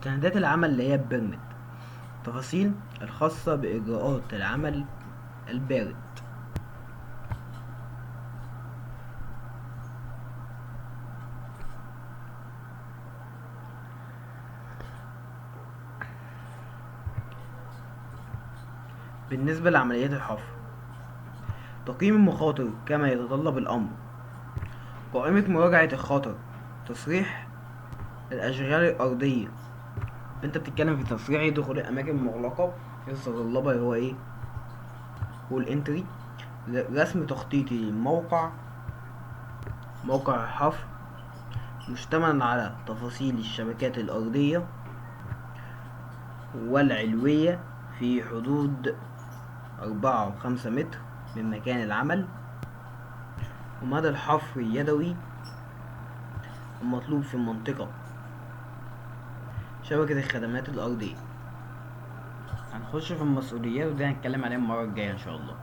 مستندات العمل اللي هي permit، تفاصيل الخاصة بإجراءات العمل البارد. بالنسبة لعمليات الحفر، تقييم المخاطر كما يتطلب الأمر، قائمة مراجعة الخطر، تصريح الأشغال الأرضية. انت بتتكلم في تصريح دخول الأماكن المغلقة يتطلبها اللي هو ايه؟ hole entry، رسم تخطيطي للموقع، موقع الحفر مشتمل على تفاصيل الشبكات الأرضية والعلوية في حدود 4 و5 متر من مكان العمل، ومدى الحفر اليدوي المطلوب في المنطقة، شبكة الخدمات الأرضية. هنخش في المسؤوليات، ودي هنتكلم عليها المرة الجاية إن شاء الله.